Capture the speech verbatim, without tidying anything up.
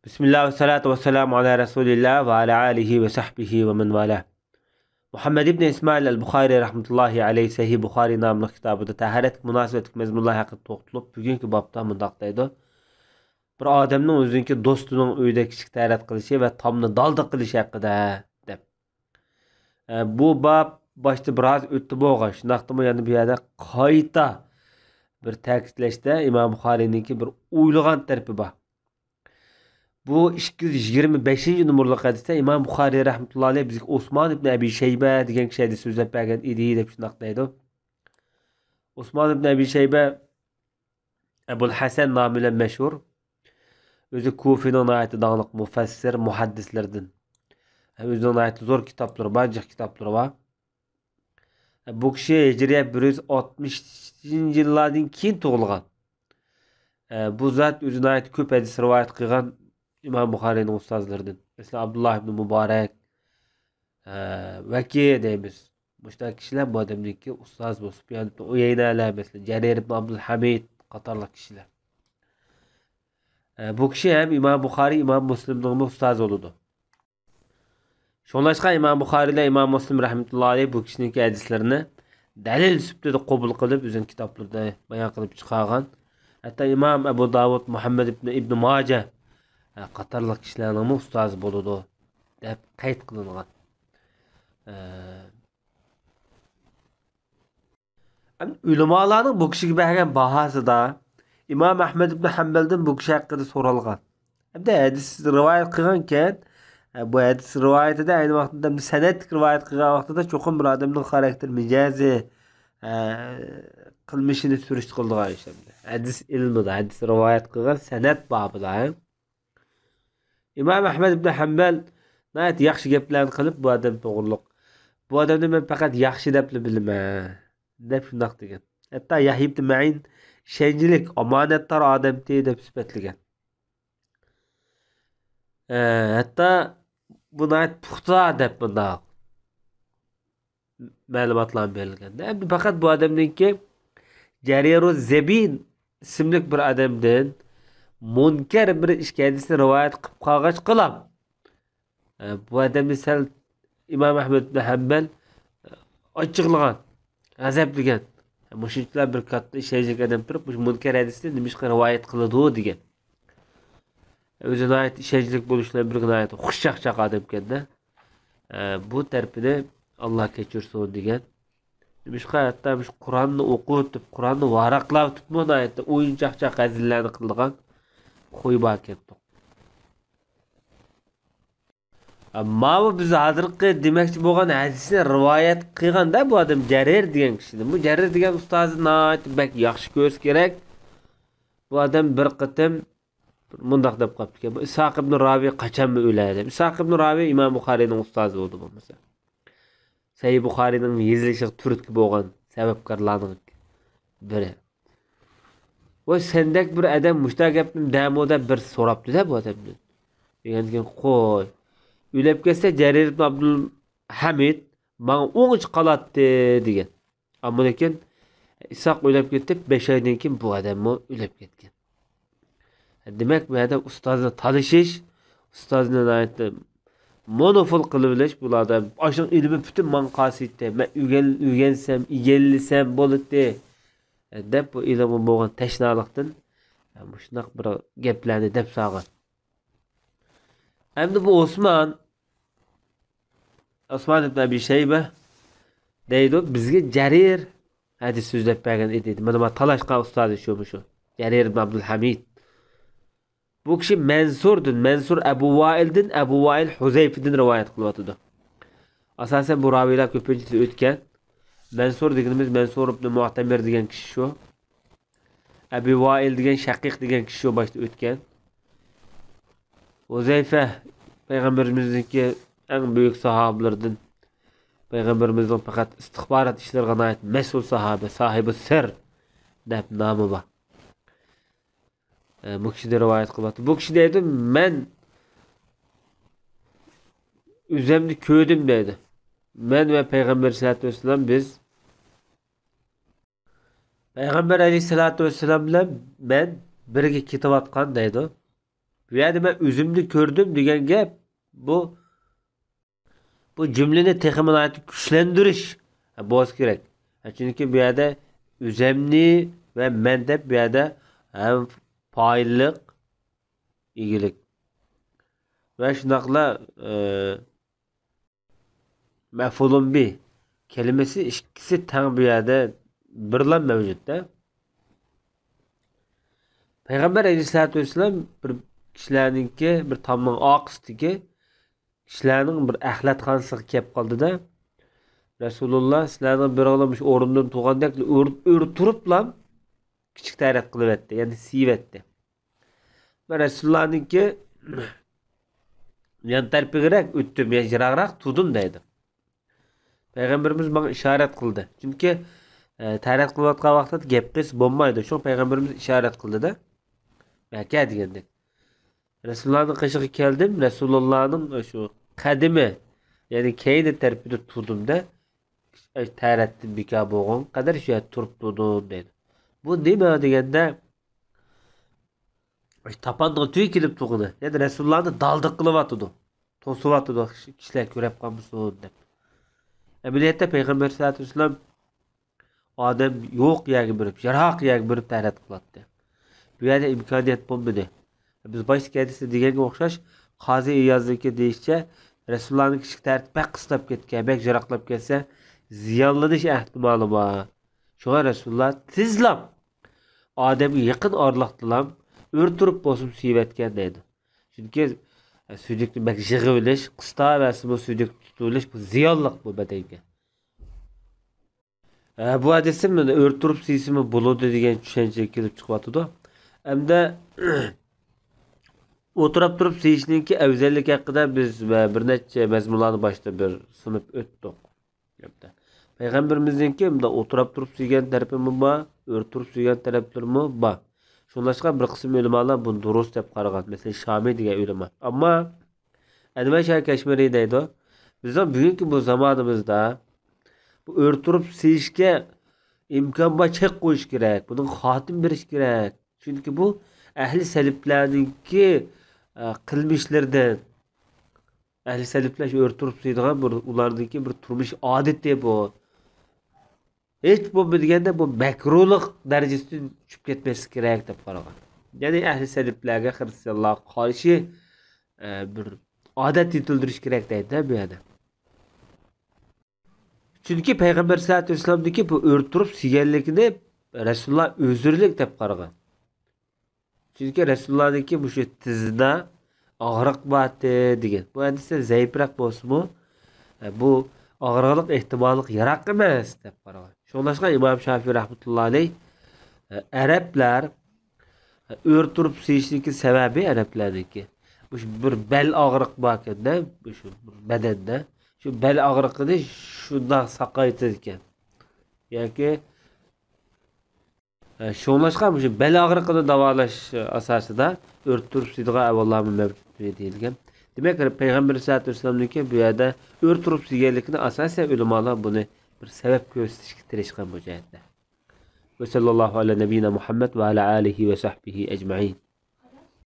بىسمىللا ۋەسسالاتۇ ۋەسسالامۇ ئالا رەسۇلىللا ۋە ئالا ئالىھى ۋە سەھبىھى ۋە مەن ۋالا. مۇھەممەد ئىبن ئىسمائىل ئەل بۇخارى رەھمەتۇللاھى ئەلەيھى سەھىھ بۇخارى ناملىق كىتابىدا تەھارەتكە مۇناسىۋەتلىك مەزمۇنلار ھەققىدە توختىلىپ، بۈگۈنكى بابتا مۇنداق دەيدۇ: بىر ئادەمنىڭ ئۆزىنىڭكى دوستىنىڭ ئۆيىدە كىچىك تەھارەت قىلىشى ۋە تامنى دالدا قىلىشى ھەققىدە، دەپ. ئە، بۇ باب باشتا بىراز ئۆتتى بولغان، شۇنداقتىمۇ يەنە بۇ يەردە قايتا بىر تەكىتلەشتە ئىمام بۇخارىينىڭكى بىر ئويلىغان تەرىپى بار. بۇ ئىككى يۈز يىگىرمە بەشىنچى نومۇرلۇق ھەدىستە ئىمام بۇخارىي رەھمەتۇللا ئەلەيھ بىزگە ئوسمان ئىبن ئەبى شەيبە دېگەن كىشى ھەدىس سۆزلەپ بەرگەن ئىدى، دەپ شۇنداق دەيدۇ. ئوسمان ئىبن ئەبى شەيبە ئەبۇل ھەسەن نامى بىلەن مەشھۇر. ئۆزى كۇفىنىڭ ناھايىتى داڭلىق مۇفەسسىر، مۇھەددىسلىرىدىن. ھەم ئۆزىنىڭ ناھايىتى زور كىتابلىرى بار، جىق كىتابلىرى بار. بۇ كىشى ھىجرىيە بىر يۈز ئاتمىشىنچى يىللاردىن كېيىن تۇغۇلغان. بۇ زات ئۆزى ناھايىتى كۆپ ھەدىس رىۋايەت قىلغان ئىمام بۇخارىينىڭ ئۇستازلىرىدىن. مەسىلەن، ئابدۇللا ئىبن مۇبارەك، ۋەكى دەيمىز. مۇشۇنداق كىشىلەر بۇ ئادەمنىڭكى ئۇستازى بولۇپ، سۇپيان ئىبن ئۇيەينەلەر، مەسىلەن، جەرىر ئىبن ئابدۇل ھەمىد قاتارلىق كىشىلەر. بۇ كىشى ھەم ئىمام بۇخارىي، ئىمام مۇسلىمنىڭمۇ ئۇستازى بولىدۇ. شۇڭلاشقا ئىمام بۇخارىي بىلەن ئىمام مۇسلىم رەھمەتۇللا ئەلەيھ بۇ كىشىنىڭكى ھەدىسلىرىنى دەلىل سۈپىتىدە قوبۇل قىلىپ، ئۆزىنىڭ كىتابلىرىدا بايان قىلىپ چىقارغان. ھەتتا ئىمام ئەبۇ داۋۇد، مۇھەممەد ئىبن، ئىبن ماجە، ھە، قاتارلىق كىشىلەرنىڭمۇ ئۇستازى بولىدۇ، دەپ قەيت قىلىنغان. ئە، ئەمدى ئۆلىمالارنىڭ بۇ كىشىگە بەرگەن باھاسىدا ئىمام ئەھمەد ئىبن ھەمبەلدىن بۇ كىشى ھەققىدە سورالغان. ئەمدى ھەدىس رىۋايەت قىلغانكەن، ئە، بۇ ھەدىس رىۋايىتىدە ئەينى ۋاقتىدا سەنەدلىك رىۋايەت قىلغان ۋاقتىدا چوقۇم بىر ئادەمنىڭ خاراكتېر، مىجەزى، ئە، قىلمىشىنى سۈرۈشتە قىلىدىغان ئىش ئەمدى. ھەدىس ئىلمىدا، ھەدىس رىۋايەت قىلغان سەنەد بابىدا، ھە؟ ئىمام ئەھمەد ئىبن ھەمبەل ناھايىتى ياخشى گەپلەرنى قىلىپ، بۇ ئادەم توغرۇلۇق. بۇ ئادەمنى مەن پەقەت ياخشى دەپلا بىلىمەن، دەپ شۇنداق دېگەن. ھەتتا يەھيا ئىبن مەئىن ئىشەنچلىك، ئامانەتدار ئادەمتى دەپ سۈپەتلىگەن. ئە، ھەتتا بۇ ناھايىتى پۇختا دەپ مۇنداق مەلۇماتلارمۇ بېرىلگەن. ئەمدى پەقەت بۇ ئادەمنىڭكى جەرىرۇ زەبىن ئىسىملىك بىر ئادەمدىن مۇنكەر بىر ئىككى ھەدىسنى رىۋايەت قىلىپ قالغاچقىلا، ئە، بۇ ئادەمنى سەل ئىمام ئەھمەد ئىبن ھەمبەل، ئە، ئاچچىقلىغان، غەزەپلىگەن. مۇشۇنچىلار بىر كاتتا ئىشەنچلىك ئادەم تۇرۇپ، مۇشۇ مۇنكەر ھەدىسنى نېمىشقا رىۋايەت قىلىدۇ دېگەن. ئۆزى ناھايىتى ئىشەنچلىك بولۇشى بىلەن بىرگە ناھايىتى خۇشچاقچاق ئادەمكەن-دە. ئە، بۇ تەرىپىنى ئاللا كەچۈرسۇن دېگەن. نېمىشقا ھەتتا مۇشۇ قۇرئاننى ئوقۇۋېتىپ، قۇرئاننى ۋاراقلاۋېتىپمۇ ناھايىتى ئويۇنچاقچاق ھەزىللەرنى قىلىدىغان خۇي باركەنتۇق. ماۋۇ بىز ھازىرقى دېمەكچى بولغان ھەدىسنى رىۋايەت قىلغاندا بۇ ئادەم جەرىر دېگەن كىشىدىن. بۇ جەرىر دېگەن ئۇستازى ناھايىتى بەك ياخشى كۆرسە كېرەك. بۇ ئادەم بىر قېتىم مۇنداق دەپ قاپتىكەن، بۇ ئىسھاق ئىبن راۋىي قاچانمۇ ئۆلەر دەپ. ئىسھاق ئىبن راۋىي ئىمام بۇخارىينىڭ ئۇستازى بولدى بولمىسا. سەھىھ بۇخارىينىڭ يېزىلىشىغا تۈرتكە بولغان سەۋەبكارلارنىڭ بىرى. ۋاي، سەندەك بىر ئادەم مۇشۇنداق گەپنى دەمۇ دەپ بىر سوراپتۇ-دە بۇ ئادەمدىن. دېگەندىكىن، قوي. ئۆلۈپ كەتسە جەرىر ئىبن ئابدۇل ھەمىد ماڭا ئوڭىچە قالاتتى، دېگەن. ئەمما لېكىن ئىسھاق ئۆلۈپ كېتىپ، بەش ئايدىن كېيىن بۇ ئادەممۇ ئۆلۈپ كەتكەن. دېمەك، بۇ يەردە ئۇستازنى تالىشىش، ئۇستازنى ناھايىتى مونوفول قىلىۋېلىش، بۇلاردا ئاشۇنىڭ ئىلمى پۈتۈن ماڭا قالسىتى، مەن ئۆگەن-، ئۆگەنسەم، ئىگىلىسەم بولاتتى، دەپ بۇ ئىلىمغا بولغان تەشنالىقتىن مۇشۇنداق بىر گەپلەرنى دەپ سالغان. ئەمدى بۇ ئوسمان، ئوسمان ئىبن ئەبى شەيبە دەيدۇ، بىزگە جەرىر ھەدىس سۆزلەپ بەرگەن ئىدى. مانا، مانا تالاشقان ئۇستازى شۇ، مۇشۇ. جەرىر ئىبن ئابدۇل ھەمىد. بۇ كىشى مەنسۇردىن، مەنسۇر ئەبۇ ۋائىلدىن، ئەبۇ ۋائىل ھۇزەيفىدىن رىۋايەت قىلىۋاتىدۇ. ئاساسەن بۇ راۋىيلار كۆپىنچىسى ئۆتكەن. مەنسۇر دېگىنىمىز مەنسۇر ئىبن مۇئتەمىر دېگەن كىشى شۇ. ئەبى ۋائىل دېگەن شەقىق دېگەن كىشى شۇ باشتا ئۆتكەن. ھۇزەيفە پەيغەمبىرىمىزنىڭكى ئەڭ بۈيۈك ساھابىلىرىدىن، پەيغەمبىرىمىزنىڭ پەقەت ئىستىخبارات ئىشلىرىغا ناھايىتى مەسئۇل ساھابە، ساھىبۇ سىر دەپ نامى بار. ئە، بۇ كىشىدىن رىۋايەت قىلىۋاتىدۇ. بۇ كىشى دەيدۇ، مەن ئۆزۈمنى كۆردۈم دەيدۇ. مەن ۋە پەيغەمبەر ئەلەيھىسسالاتۇ ۋەسسالام بىز پەيغەمبەر ئەلەيھىسسالاتۇ ۋەسسالام بىلەن مەن بىرگە كېتىۋاتقان دەيدۇ. بۇ يەردە مەن ئۆزۈمنى كۆردۈم دېگەن گەپ، بۇ، بۇ جۈملىنى تېخىمۇ ناھايىتى كۈچلەندۈرۈش بولسا كېرەك. چۈنكى بۇ يەردە ئۆزەمنى ۋە مەن دەپ بۇ يەردە ھەم پائىللىق، ئىگىلىك ۋە شۇنداقلا، ئى، مەفئۇلۇن بى كەلىمىسى ئىككىسى تەڭ بۇ يەردە بىرلا مەۋجۇتتا. پەيغەمبەر ئەلەيھىسسالاتۇ ۋەسسالام بىر كىشىلەرنىڭكى بىر تامنىڭ ئارقىسىدىكى كىشىلەرنىڭ بىر ئەخلەتخانىسىغا كەپ قالدىدا، رەسۇلۇللا سىلەرنىڭ بىرىڭلار مۇشۇ ئورنىدىن تۇرغاندەك ئۆر-، ئۆر تۇرۇپلا كىچىك تەرەت قىلىۋەتتى، يەنى سىيىۋەتتى. مەن رەسۇلۇللانىڭكى يان تەرىپىگىرەك ئۆتتۈم، يەنى يىراقراق تۇردۇم دەيدۇ. پەيغەمبىرىمىز ماڭا ئىشارەت قىلدى. چۈنكى، ئە، تەرەت قىلىۋاتقان ۋاقىتتا گەپ قىلسا بولمايدۇ. شۇڭا پەيغەمبىرىمىز ئىشارەت قىلدىدا، ئەكە دېگەندەك. رەسۇلۇللانىڭ قېشىغا كەلدىم، رەسۇلۇللانىڭ شۇ قەدىمى، يەنى كەينى تەرىپىدە تۇردۇم-دە، تەرەتتىن بىكار بولغان قەدەر شۇ يەردە تۇرۇپ تۇردۇم دەيدۇ. بۇ نېمە دېگەندە، تاپاننىڭ تۈۋى كېلىپ تۇرغىنى، يەنى رەسۇلۇللانى دالدىق قىلىۋاتىدۇ، توسۇۋاتىدۇ، كىشىلەر كۆرۈپ قالمىسۇن دەپ. ئەمەلىيەتتە پەيغەمبەر سەللەللاھۇ ئەلەيھى ۋەسەللەم ئادەم يوق يەرگە بېرىپ، يىراق يەرگە بېرىپ تەرەت قىلاتتى. بۇ يەردە ئىمكانىيەت بولمىدى. بىز باشتىكى ھەدىستە دېگەنگە ئوخشاش، قازى ئىيازنىڭكى دېيىشىچە، رەسۇلۇللانىڭ كىچىك تەرىتى بەك قىستاپ كەتكەن، بەك يىراقلاپ كەتسە، زىيانلىنىش ئەھتىمالى بار. شۇڭا رەسۇلۇللا تېزلا ئادەمگە يېقىن ئارىلىقتىلا ئۆرە تۇرۇپ بولسىمۇ سىيىۋەتكەن دەيدۇ. چۈنكى، ئە، سۈيدۈكنى بەك يىغىۋېلىش، قىستاۋەرسىمۇ سۈيدۈكنى تۇتۇۋېلىش، بۇ زىيانلىق بۇ بەدەنگە. ئە، بۇ ھەدىستىن مانا ئۆرە تۇرۇپ سىيسىمۇ بولىدۇ دېگەن چۈشەنچە كېلىپ چىقىۋاتىدۇ. ئەمدى ئولتۇراپ تۇرۇپ سىيىشنىڭكى ئەۋزەللىكى ھەققىدە بىز ۋە بىر نەچچە مەزمۇنلارنى باشتا بىر سۇنۇپ ئۆتتۇق. پەيغەمبىرىمىزنىڭكى مۇنداق ئولتۇراپ تۇرۇپ سىيگەن تەرىپىمۇ بار، ئۆرە تۇرۇپ سىيگەن تەرەپلىرىمۇ بار. شۇڭلاشقا بىر قىسىم ئۆلىمالار بۇنى دۇرۇس دەپ قارىغان. مەسىلەن، شامىي دېگەن ئۆلىما. ئەمما ئەنۋەر شاھ كەشمىرى دەيدۇ، بىزنىڭ بۈگۈنكى بۇ زامانىمىزدا بۇ ئۆرە تۇرۇپ سىيىشكە ئىمكان بار چەك قويۇش كېرەك، بۇنىڭغا خاتىمە بېرىش كېرەك. چۈنكى بۇ ئەھلى سەلەپلەرنىڭكى، ئە، قىلمىشلىرىدىن. ئەھلى سەلەپلەر شۇ ئۆرە تۇرۇپ سىيىدىغان بىر، ئۇلارنىڭكى بىر تۇرمۇش ئادىتى بۇ. ھېچ بولمىدى دېگەندە بۇ مەكرۇلۇق دەرىجىسىدىن چۈشۈپ كەتمەسلىك كېرەك دەپ قارىغان. يەنى ئەھلى سەلەپلەرگە، خىرىستىيانلارغا قارشى، ئە، بىر ئادەت يېتىلدۈرۈش كېرەك دەيدۇ بۇ يەردە. چۈنكى پەيغەمبەر سەللەللاھۇ ئەلەيھى ۋەسەللەمدىكى بۇ ئۆرە تۇرۇپ سىيگەنلىكىنى رەسۇلۇللا ئۆزرىلىك دەپ قارىغان. چۈنكى رەسۇلۇللانىڭكى مۇشۇ تىزىدا ئاغرىق بارتى دېگەن. بۇ ھەدىستە زەئىپرەك بولسىمۇ، بۇ ئاغرىقلىق ئېھتىماللىق يىراق ئەمەس دەپ قارىغان. شۇڭلاشقا ئىمام شافىي رەھمەتۇللا ئەلەيھ، ئەرەبلەر ئۆرە تۇرۇپ سىيىشنىڭكى سەۋەبى ئەرەبلەرنىڭكى، مۇشۇ بىر بەل ئاغرىق باركەن-دە، مۇشۇ بىر بەدەندە، شۇ بەل ئاغرىقىنى شۇنداق ساقايتىدىكەن. ياكى، ئە، شۇڭلاشقا مۇشۇ بەل ئاغرىقىنى داۋالاش ئاساسىدا ئۆرە تۇرۇپ سىيىدىغان ئەھۋاللارمۇ مەۋجۇت دېيىلگەن. دېمەك، پەيغەمبەر ئەلەيھىسسالاتۇ ۋەسسالامنىڭكى بۇ يەردە ئۆرە تۇرۇپ سىيگەنلىكىنى ئاساسەن ئۆلىمالار بۇنى بىر سەۋەب كۆرسىتىشكە تىرىشقان بۇ جەھەتتە. وصلى الله على نبينا محمد وعلى آله وصحبه أجمعين.